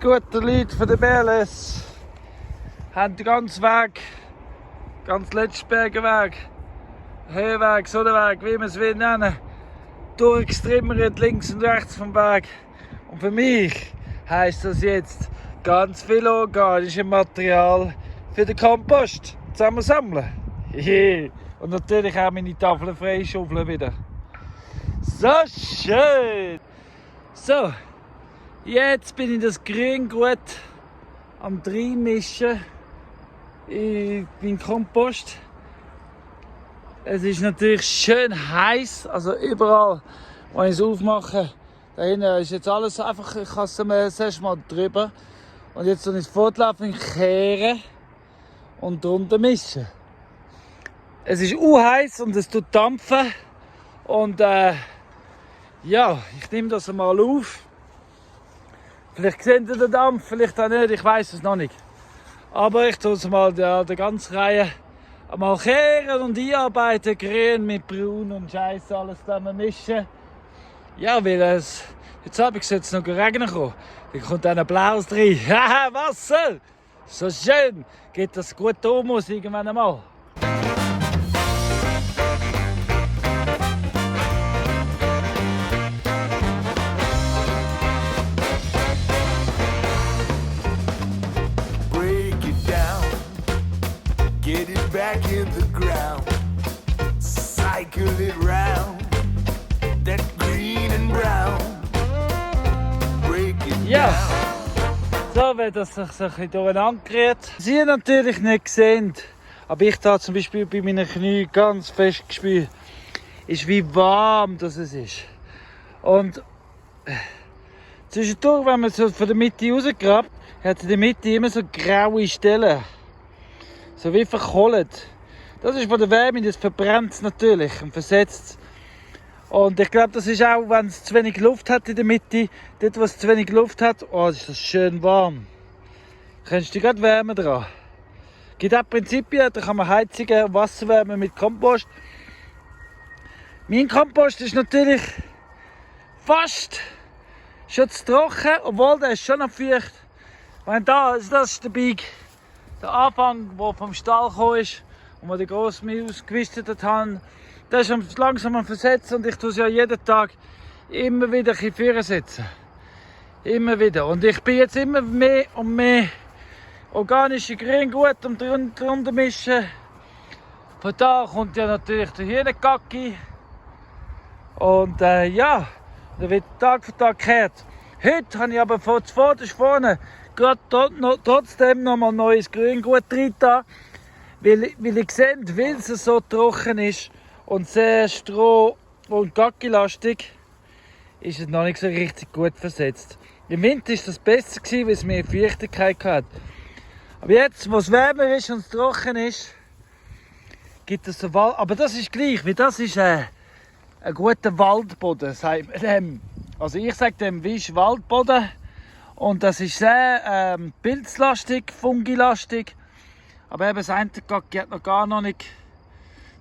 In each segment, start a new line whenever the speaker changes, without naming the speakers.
guten Leute von der BLS haben den ganzen Weg, ganz letzten Bergenweg, Höhenweg, Sonnenweg, wie man es will nennen, durchgestrimmert links und rechts vom Weg. Und für mich heisst das jetzt ganz viel organisches Material für den Kompost zusammen sammeln. Und natürlich auch meine Tafeln freischaufeln wieder. So schön! So, jetzt bin ich das Grüngut am reinmischen in meinen Kompost. Es ist natürlich schön heiß, also überall, wenn ich es aufmache, da hinten ist jetzt alles einfach, ich habe es erst mal drüber. Und jetzt tue ich es fortlaufend kehren und drunter mischen. Es ist heiß und es tut dampfen. Und ja, ich nehme das mal auf. Vielleicht seht ihr den Dampf, vielleicht auch nicht, ich weiß es noch nicht. Aber ich tue es mal der ganzen Reihe einmal kehren und einarbeiten, grün mit braun und Scheiße alles zusammen mischen. Ja, weil es jetzt Abend soll es noch regnen kommen. Dann kommt dann ein Blaues rein. Haha, Wasser! So schön! Geht das gut Humus irgendwann einmal.
Get it back in the ground, cycle it round, that green and brown, break it
ja. So, wenn das sich ein bisschen durcheinander gerät. Sie natürlich nicht gesehen, aber ich da zum Beispiel bei meinen Knien ganz fest gespürt, ist wie warm das es ist. Und zwischendurch, wenn man so von der Mitte rausgrabt, hat in der Mitte immer so graue Stellen. So wie verkohlt. Das ist von der Wärme, das verbrennt es natürlich und versetzt es. Und ich glaube, das ist auch, wenn es zu wenig Luft hat in der Mitte, dort wo es zu wenig Luft hat, oh, ist das schön warm. Da kannst du gerade Wärme dran. Es gibt auch Prinzipien, da kann man Heizungen und Wasserwärme mit Kompost. Mein Kompost ist natürlich fast schon zu trocken, obwohl der ist schon noch feucht. Wenn das ist der Anfang, der vom Stall gekommen ist und wo die Grossmühle ausgewistet haben, der ist langsam am Versetzen und ich tue es ja jeden Tag immer wieder ein bisschen setzen. Immer wieder. Und ich bin jetzt immer mehr und mehr organische Grüngut und drunter mischen. Von da kommt ja natürlich der Hühnerkacki. Und ja, der wird Tag für Tag gekehrt. Heute habe ich aber vorne gerade trotzdem noch mal neues Grüngut rein, weil ich sehe, weil es so trocken ist und sehr stroh- und gackilastig, ist es noch nicht so richtig gut versetzt. Im Winter war das besser, weil es mehr Feuchtigkeit hat. Aber jetzt, wo es wärmer ist und es trocken ist, gibt es so Wald. Aber das ist gleich, weil das ist ein guter Waldboden. Also ich sage dem Waldboden. Und das ist sehr pilzlastig, fungilastig. Aber eben das eine Gacki hat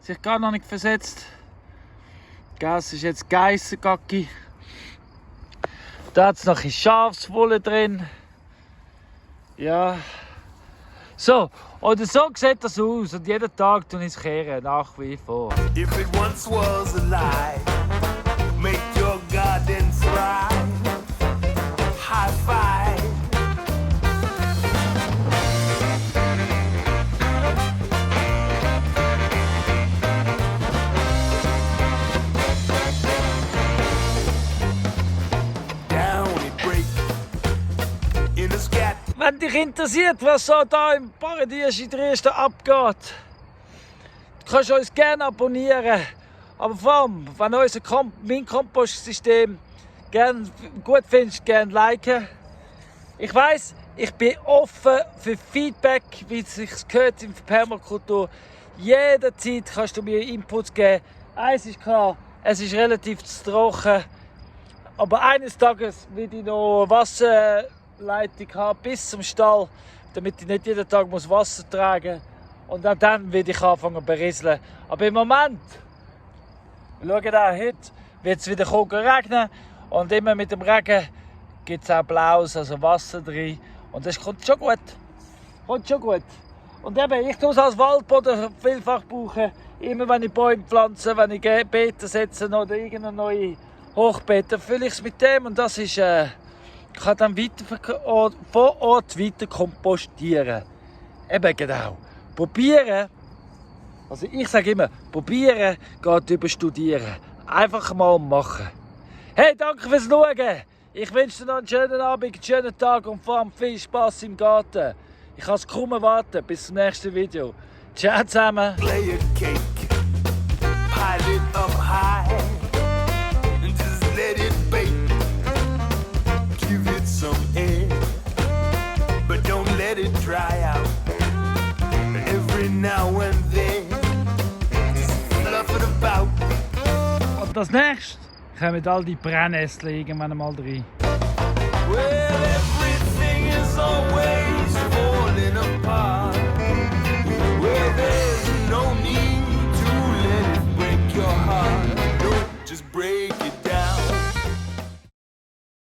sich gar noch nicht versetzt. Das ist jetzt Geisser-Gacki. Da hat es noch ein Schafswolle drin. Ja. So, oder so sieht das aus. Und jeden Tag tun ich es kehren, nach wie vor.
If it once was a lie, make your garden thrive. High five. Down it break in a scat.
Wenn dich interessiert, was so da im Paradies in Dresden abgeht, du kannst uns gerne abonnieren. Aber vor allem, wenn du mein Kompostsystem gut findest, gerne liken. Ich weiss, ich bin offen für Feedback, wie es sich gehört in der Permakultur. Jederzeit kannst du mir Inputs geben. Eins ist klar, es ist relativ zu trocken. Aber eines Tages will ich noch Wasserleitung haben bis zum Stall, damit ich nicht jeden Tag Wasser tragen muss. Und dann will ich anfangen zu berieseln. Aber im Moment, schaut da, heute wird es wieder regnen. Und immer mit dem Regen gibt es auch Blaues, also Wasser drin. Und das kommt schon gut. Kommt schon gut. Und eben, ich tue es als Waldboden vielfach brauchen. Immer wenn ich Bäume pflanze, wenn ich Beete setze oder irgendeine neue Hochbeete, fülle ich es mit dem. Und das ist, ich kann dann von Ort weiter kompostieren. Eben genau. Probieren. Also ich sage immer, probieren geht über studieren. Einfach mal machen. Hey, danke fürs Schauen. Ich wünsche dir noch einen schönen Abend, einen schönen Tag und vor allem viel Spaß im Garten. Ich kann es kaum erwarten. Bis zum nächsten Video. Ciao zusammen.
Play a cake, pile it up high, and just let it bake. Give it some air, but don't let it dry out. Every now and then, just fluff it about.
Und das nächste kommen all die Brennnesseln irgendwann mal rein.
Well,